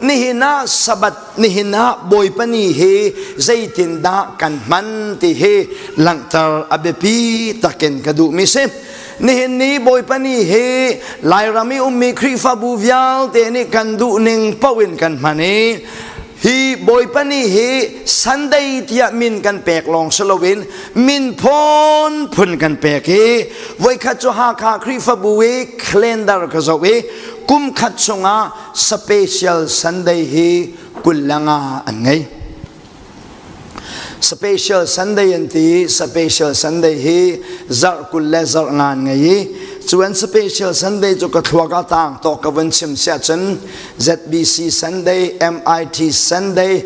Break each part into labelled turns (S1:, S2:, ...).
S1: Nihin ah Sabbath, nihin ah Bawipa ni hi zeitindah kan hman ti hi langhter a biapi takin ka duhmi si. Nihin ni Bawipa ni hi Lairam i ummi Khrihfabu vialte nih kan duh ning paoh in kan hman i hi Bawipa ni hi Sunday tiah min kan pek lawng si loin min phun phun kan pek i voikhat cu Hakha Khrihfabu i calendar ka zoh i kum khat chungah special Sunday hi 25 an ngei. Special Sunday an ti i Special Sunday hi zarh 20 le zarh nga an ngei i cu an Special Sunday cu ka thluak ah tang tawk ka vun chim siah cun ZBC Sunday, MIT Sunday,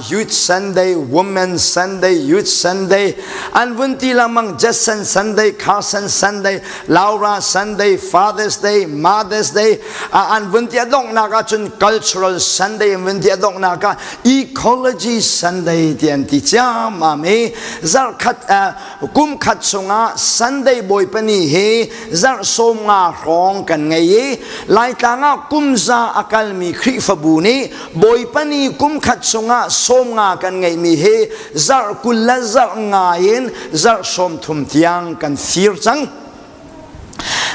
S1: Youth Sunday, Women Sunday, Youth Sunday, an vun ti lengmang Jetson Sunday, Carson Sunday, Laura Sunday, Father's Day, Mother's Day, an vun ti a donghnak ah cun Cultural Sunday an vun ti a donghnak ah Ecology Sunday ti an ti ciammam i zarhkhat kum khat chungah Sunday Bawipa ni hi zarh 50 hrawng kan ngei i Laitlang ah kum za a kalmi Khrihfabu nih Bawipa ni kum khat chungah 50 kan ngeihmi hi zarh 20 le zarh nga in zarh 30 tiang kan fir cang.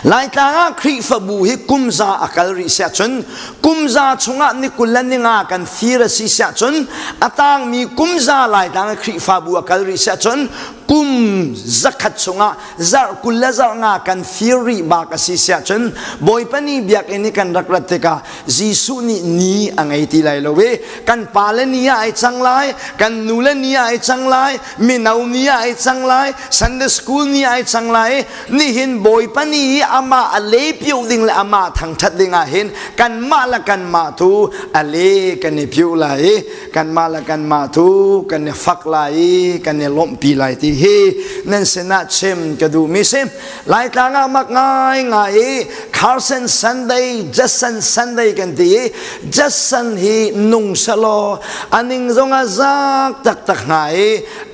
S1: Laitlang ah Khrihfabu hi kum za a kal rih siah cun kum za chungah ni 20 le ni nga kan fir a si siah cun a tangmi kum za Laitlang ah Khrihfabu a kal rih siah cun kum zakhat chungah zarh 20 le zarh nga kan fir rih bak a si siah cun Bawipa ni biakinn i kan rak rat tikah Jesuh nih ni a ngei ti lai lo i kan pale ni ah ai cang lai kan nule ni ah ai cang lai mino ni ah ai cang lai Sunday school ni ah ai cang lai nihin Bawipa ni i amah a le pio ding le amah thangṭhat ding ah hin kanmah le kanmah tu a le kan i pio lai i kanmah le kanmah tu kan i fak lai i kan i lawmhpi lai ti hi nan sinah chim ka duhmi si Laitlang ah mak ngai ngai i Carson Sunday Jason Sunday kan ti i Jason hi nung selaw a ning zong a zak taktak hnga i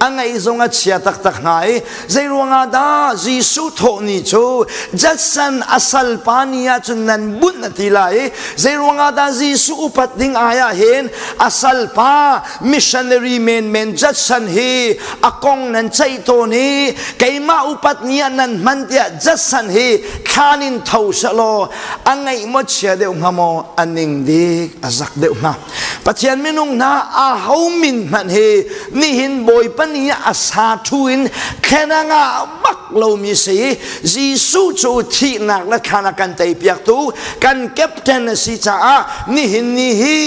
S1: a ngaih zong a chia taktak hnga i zei ruangah dah Jesuh thawh ni cu Judson a salpa ni ah cun nan bunh a ti lai i zei ruangah dah Jesuh upat ding ai ah hin a salpa missionary menmen Judson hi a kong nan ceih tawn i keimah upat ni ah nan hman tiah Judson hi thlan in tho selaw a ngaih maw chia deuh hnga maw a ning dik a zak deuh hnga Pathian minung hna a ho min hmanh hi nihin Bawipa ni ah a sa thu in thlen a ngah bak lomi si Jesuh cu thihnak le thlan a kan teipiaktu kan captain a si caah nihin ni hi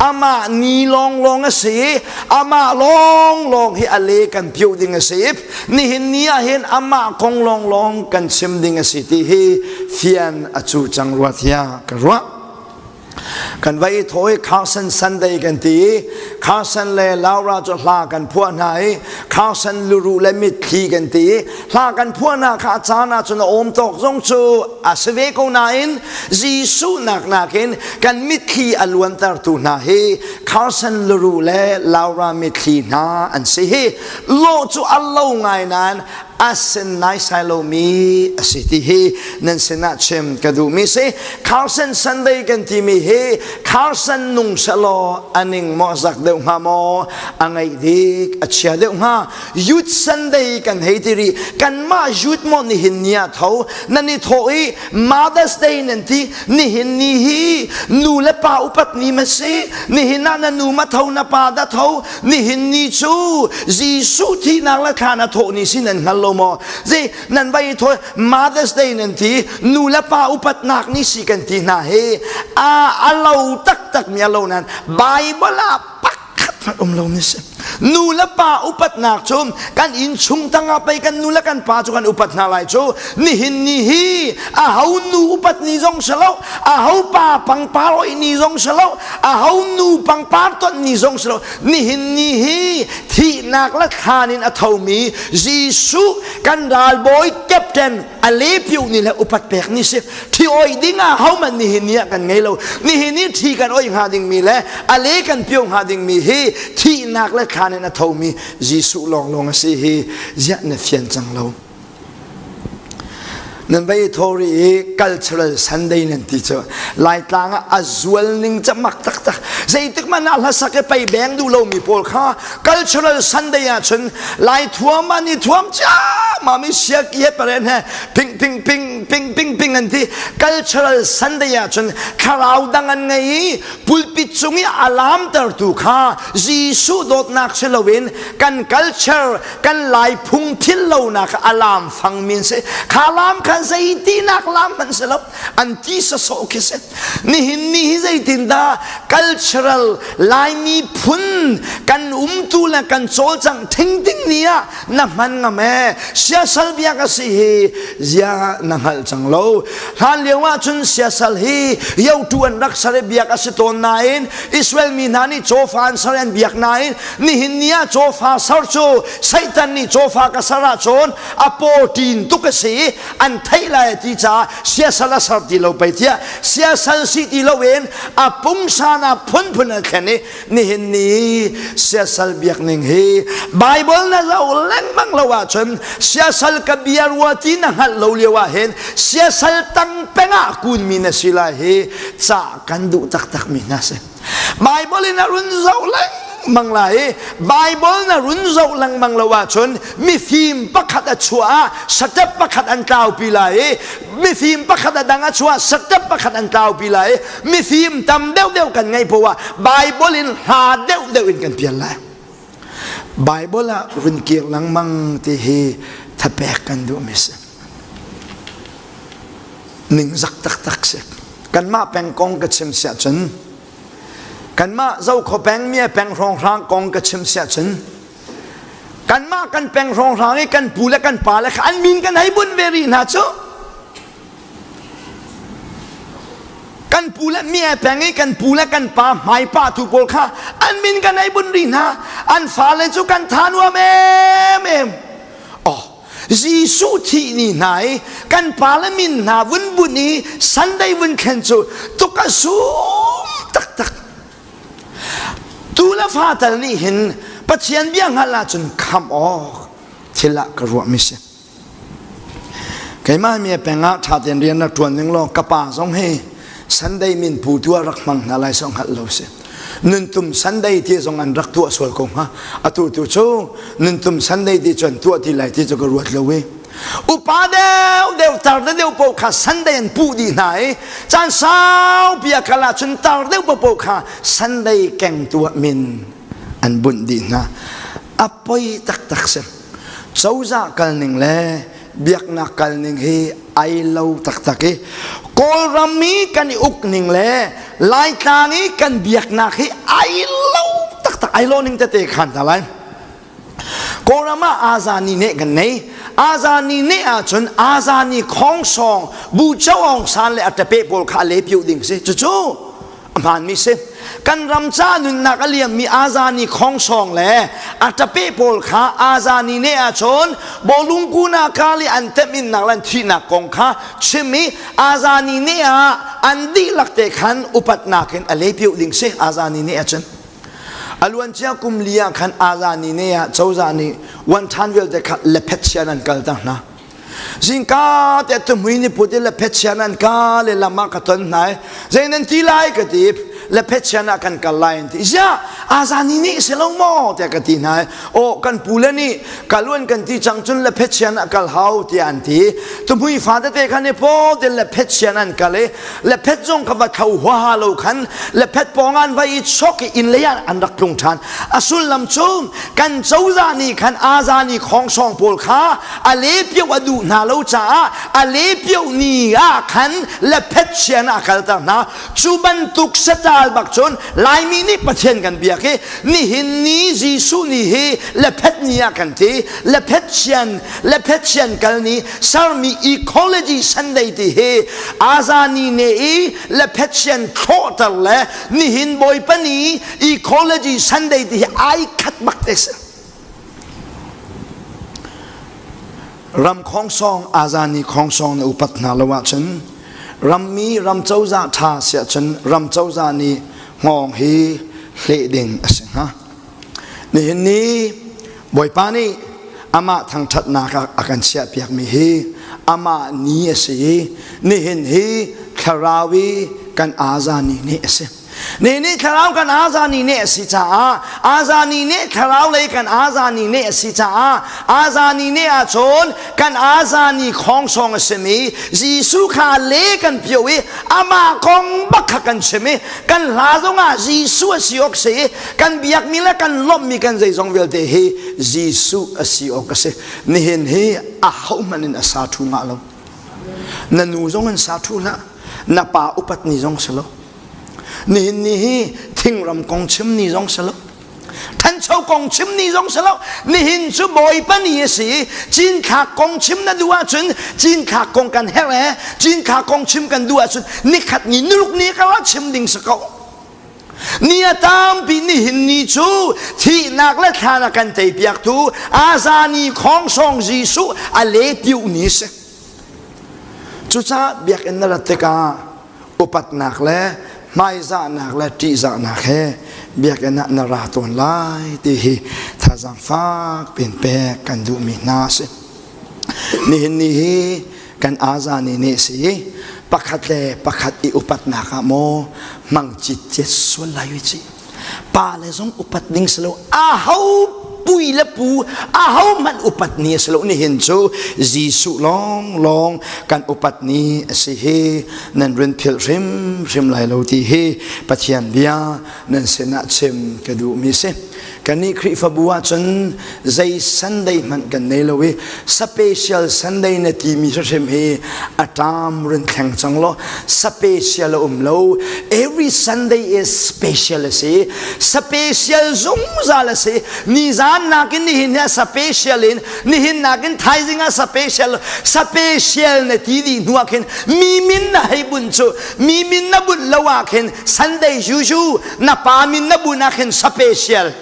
S1: amah ni lawnglawng a si amah lawnglawng hi a le kan piuh ding a si nihin ni ah hin amah kong lawnglawng kan chim ding a si ti hi fian a cu cang rua tiah ka ruah. Kan va i thaw i Carson Sunday kan ti i Carson le Laura cu hla kan phuah hna i Carson luruh le mitthli kan ti i hla kan phuah hna kha a caan ah cun a awm tawk zong cu a si ve ko nain Jesuh nak nakin kan mitthli a luantertu hna hi Carson luruh le Laura mitthli hna an si hi lawh cu a lo ngai nain a sin naisai lomi a si ti hi nan sinah chim ka duhmi si Carson Sunday kan timi hi Carson nung selaw a ning maw zak deuh hnga maw a ngaih dik a chia deuh hnga Youth Sunday kan hei ti rih kanmah youth maw nihin ni ah tho nan i thawh i Mother's Day nan ti nihin ni hi nu le pa upat ni ma si nihin ah na nu ma tho na pa da tho nihin ni cu Jesuh thihnak le thlan a thawh ni si nan hngal lo maw zei nan vai thawi Mother's Day nan ti nu le pa upatnak ni si kan ti hna hi a a lo taktak mi a lo nan Bible ah pakhat hmanh um lo mi si nu le pa upatnak cu kan inn chung tangah pei kan nu le kan pa cu kan upat hna lai cu nihin ni hi a ho nu upat ni zong si lo a ho pa pangpar oi ni zong si lo a ho nu pangpar ton ni zong si lo nihin ni hi thihnak le thlan in a thomi Jesuh kan ralbawi captain a lepio ni le upat pek ni si thi oi ding ah homan nihin ni ah kan ngei lo nihin ni thi kan oi hnga ding mi le a le kan pio hnga ding mi hi thihnak le thlan in a thomi Jesuh lawnglawng a si hi ziah na fian cang lo. Nan vai thori i cultural Sunday nan ti cu Laitlang ah a zual ning ca mak taktak. Zeitik man ah hlasak i pei beng duh lomi pawl kha cultural Sunday ah cun Lai thuam an i thuam ciammam i siaki he paren he ping ping ping ping ping ping an ti. Cultural Sunday ah cun thlarau dang an ngei i pulpit cung i a laamtertu kha Jesuh dawtnak si loin kan culture kan lai phung thil lonak a laam fang min si kha laam kha zeitinak laam hmanh si lo an ti sasawh khi si nihin ni hi zeitin dah cultural laimi phun kan umtu le kan cawlcangh thing ding ni ah na hman ngam e siasal bia ka si hi zia na hngalh cang lo hlan lio ah cun siasal hi yotu an rak sar i biak a si tawn nain Israel mi hna nih cawfa an sar an biak nain nihin ni ah cawfa sar cu Satan nih cawfa ka sar ahcun a paw ṭin tuk a si i an theih lai ti caah siasal a sar ti lo pei tiah siasal si ti loin a pungsan ah phunphun an thlen i nihin ni siasal biak ning hi Bible na zoh lengmang lo ahcun siasal ka bia rua ti na hngalh lo lio ah hin siasal tang peng ah kunmi na si lai hi ca kan duh taktak mi hna si Bible in a run zoh lengmang lai i Bible na run zoh lengmang lo ahcun mifim pakhat a chuah ah step pakhat an tlaupi lai i mifim pakhat a dang a chuah step pakhat an tlaupi lai i mifim tam deuhdeuh kan ngeih poah Bible in hla deuhdeuh in kan pial lai Bible ah run kir lengmang ti hi thapek kan duhmi si ningzak taktak si kanmah peng kong ka chim siah cun kanmah Zokhua peng mi peng hrawnghrang kong ka chim siah cun kanmah kan peng hrawnghrang i kan pu le kan pa le kha an min kan hei bunh ve rih hna cu Kan pu le mi peng i kan pu le kan pa hmaipa tu pawl kha an min kan ei bun rih hna. An fale cu kan tha nuam em em. Oh, Jesuh thih ni hna i kan pa le min hna vun bunh i Sunday vun thlen cu tuk a sum taktak. Tu le fa tal nih hin Pathian bia hngalh ahcun khamh awk thil ah ka ruahmi si. Keimah mi peng ah ṭha tein rian rak ṭuan ning law ka pa zong hi Sunday min pu tu ah rak hmang hna lai song hngalh lo si. Nuntum Sunday ti zong an rak tuah sual ko hnga. Atu tu cu nuntum Sunday ti cu an tuah ti lai ti cu ka ruat lo i. Upa deuh deuh tar deuh paoh kha Sunday an puh dih hna i caan saupi a kal ahcun tar deuh paoh kha Sunday keng tuah min an bunh dih hna. A poi taktak si. Cozah kalning le biaknak kalning hi ai lo taktak i Kawlram i kan i ukning le Laitlang i kan biaknak hi ai lo taktak ai lo ning tete khan hna lai. Kawlram ah Azani ne kan nei. Azani ne ahcun Azani khongsong Bu Cho Aung San le a ṭape pawl kha a lepiu ding si. Cucu a hmaanmi si. Kan ram ca nunnak a liammi Azani khongsawng le a ṭape pawl kha Azani ne ahcun bawlung kuna kali an temhinnak le an thihnak kong kha chim i Azani ne ah an dihlak te khan upatnak in a lepiu ding si Azani ne ahcun. A luancia kum li ah khan Azani ne ah cozah nih wan ṭhan vialte kha lephet sian an kalter hna. Zingka te tuhmui ni put i lephet sian an ka le lam ah ka ton hna i zei nan ti lai ka ti lephet sian ah kan kal lai an ti ziah azani nih si lo maw tiah ka ti hna i aw kan pu le nih kaluan kan ti cang cun lephet sian ah kal hau tiah an ti tuhmui fa tete khan i paw te lephet sian an kal i lephet zong ka va tho huaha lo khan lephet pawng an va i chok i inn lei ah an rak tlung ṭhan a sullam cu kan cozah nih khan azani khongsong pawl kha a lepio a duh hna lo caah a lepio ni ah khan lephet sian ah a kalter hna cu bantuk satal bak cun Laimi nih Pathian kan biak i nihin ni Jesuh ni hi lephet ni ah kan ti lephet sian lephet sian kal ni sermi ecology Sunday ti hi azani ne i lephet sian thlawhter le nihin Bawipa ni ecology Sunday ti hi ai khat bak te si Ram khongsong azani khongsong na upat hna lo ahcun rammi ram cozah ṭha si ahcun ram cozah nih hngawng hi hleh ding a si hnga. Nihin ni Bawipa nih amah thangṭhatnak ah a kan chiahpiakmi hi amah ni a si i nihin hi thlarau i kan azani ni a si. Ni nih thlarau kan azani ne a si caah azani ne thlarau lei kan azani ne a si caah azani ne ahcun kan azani khongsong a simi Jesuh kha le kan pio i amah kong bak kha kan chim i kan hla zongah Jesuh a si awk si i kan biakmi le kan lawmhmi kan zeizong vialte hi Jesuh a si awk a si. Nihin hi ahohmanh in a sa ṭhu ngah lo. Na nu zong in sa ṭhu hlah. Na pa upat ni zong si lo. Nihin ni hi thingram kong chim ni zong si lo. Thancho kong chim ni zong si lo. Nihin cu Bawipa ni a si. Cinthlak kong chim na duh ahcun cinthlak kong kan herh e. Cinthlak kong chim kan duh ahcun nikhat ni nuruk ni ka ra chim ding si ko. Ni a tampi nihin ni cu thihnak le thlan a kan teipiaktu Azani khongsong Jesuh a letiu ni si. Cucaah biakinn na rat tikah upatnak le hmaizahnak le ṭihzahnak he biakinn ah na ra tawn lai ti hi thazaang fak piin pek kan duhmi hna a si. Nihin ni hi kan azani nih si pakhat le pakhat i upatnak ah maw hmang citcet sual lai u ci. Pa le zong upat ding si lo aho pui le pu aho hmanh upat ni a si lo nihin cu Jesuh lawng lawng kan upat ni a si hi nan run philh hrimhrim lai lo ti hi Pathian bia nan sinah chim ka duhmi si. Kannih Khrihfabu ahcun zei Sunday hmanh kan nei lo i special Sunday na timi hrimhrim hi a ṭam run thleng cang law special a um lo. Every Sunday is special a si. Special zungzal a si. Nizan nakin nihin hi a special in nihin nakin thaizing ah special special na ti dih hnu ah khin mi min na hei bunh cu mi min na bunh lo ah khin Sunday juju na pa min na bun ah khin special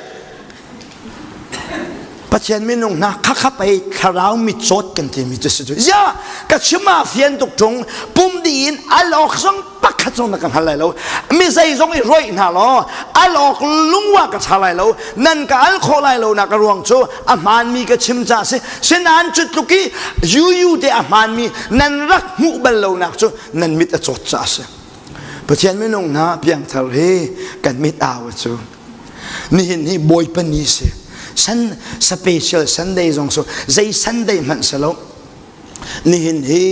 S1: Pathian minung hna khakha pei thlarau mitcawt kan timi cu si cu ya ka chim ah fian tuk tung pum di in al awk zong pakhat zong na ka hngal lai lo mi zei zong i roih hna law al awk lungwa ka tha lai lo nan ka al khawh lai lo nak a ruang cu a hmaanmi ka chim ca si sinain cu tluk i yuyu te a hmaanmi nan rak hmuh bal lo nak cu nan mit a cawt ca si Pathian minung hna piangthar hi kan mit au cu nihin hi Bawipa ni si san special Sunday zong so zei Sunday hmanh si lo nihin hi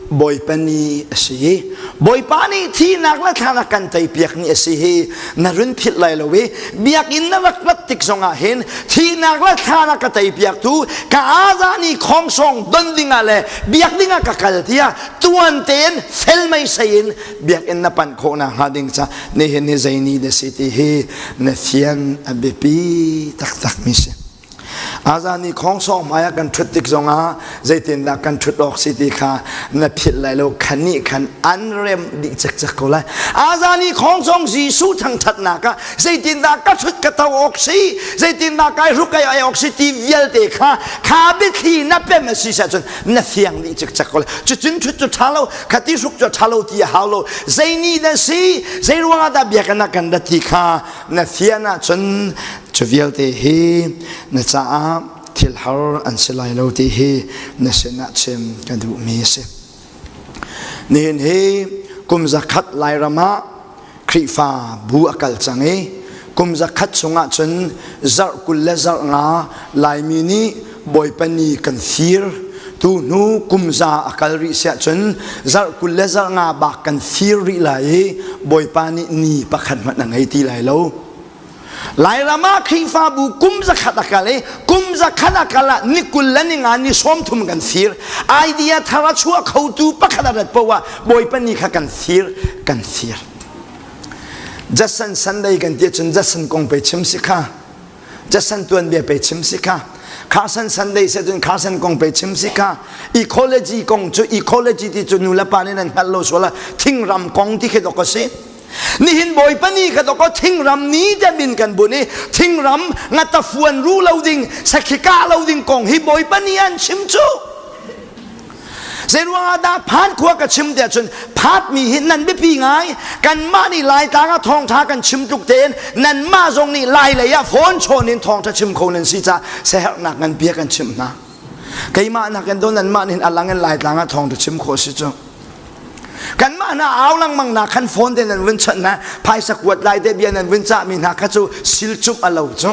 S1: Bawipa ni a si i Bawipa nih thihnak le thlan kan teipiak ni a si hi na run philh lai lo i biakinn na rak rat tik zongah hin thihnak le thlan a ka teipiaktu ka aza ni khongsong don dingah le biak dingah ka kal tiah tuan tein fel meisei in biakinn na panh khawh nakhnga ding ca nihin hi zei ni na si ti hi na fian a biapi taktak mi si. Azan ni khongsong hmai ah kan ṭhut tik zongah zeitindah kan ṭhut awk si ti kha na philh lai lo khan nih khan an rem dih cekcek ko lai. Azan ni khongsong Jesuh thangṭhatnak ah zeitindah ka ṭhut ka to awk si zeitindah kai hruk kai ai awk si ti vialte kha kha biathli na pem a si ahcun na fiang dih cikcek ko cucun ṭhut cu ṭha lo khati hruk cu ṭha lo ti a hau lo zei ni na si zei ruangah dah biakinn ah kan rat ti kha na fian ahcun cu vialte hi na caah thil har an si lai lo ti hi na sinah chim ka duhmi a si nihin hi kum zakhat Lairam ah Khrihfa bu a kal cang i kum zakhat chungah cun zarh 20 le zarh nga Laimi nih Bawipa ni kan fir tu hnu kum za a kal rih siah cun zarh 20 le zarh nga bak kan fir rih lai i Bawipa nih ni pakhat hmanh a ngei ti lai lo. Lairam ah Khrihfabu kum zakhat a kal i kum zakhat a kal ah ni 20 le ni nga ni 30 kan fir. Idea thar a chuah khotu pakhat a rat poah ah Bawipa ni kha kan fir kan fir. Jason Sunday kan ti cun Jason kong pe chim si kha. Jason tuanbia pe chim si kha. Carson Sunday se cun Carson kong pe chim si kha. Ecology kong cu ecology ti cu nu le pa nih nan hngalh lo sual ah thingram kong ti khi dok a si. Nihin Bawipa ni kha dawkaw thingram ni te min kan bun i thingram ngatafuan ru lo ding sakhi kah lo ding kong hi Bawipa ni an chim cu. Zeiruang ah dah phan khua ka chim tiah cun phat mi hi nan biapi ngai kanmah nih Laitlang ah thawngtha kan chim tluk tein nanmah zong nih Lai lei ah phone chawn in thawngtha chim kho nan si caah siaherhnak ngan bia kan chimh hna. Keimah nakin do nanmah nih alang in Laitlang ah thawng chim khawh si cu. Kanmah hna au lengmang na khan phone te nan vun chawnh na phaisa kuat lai te bia nan vun cah mi hna kha cu sil cumh a lo cu.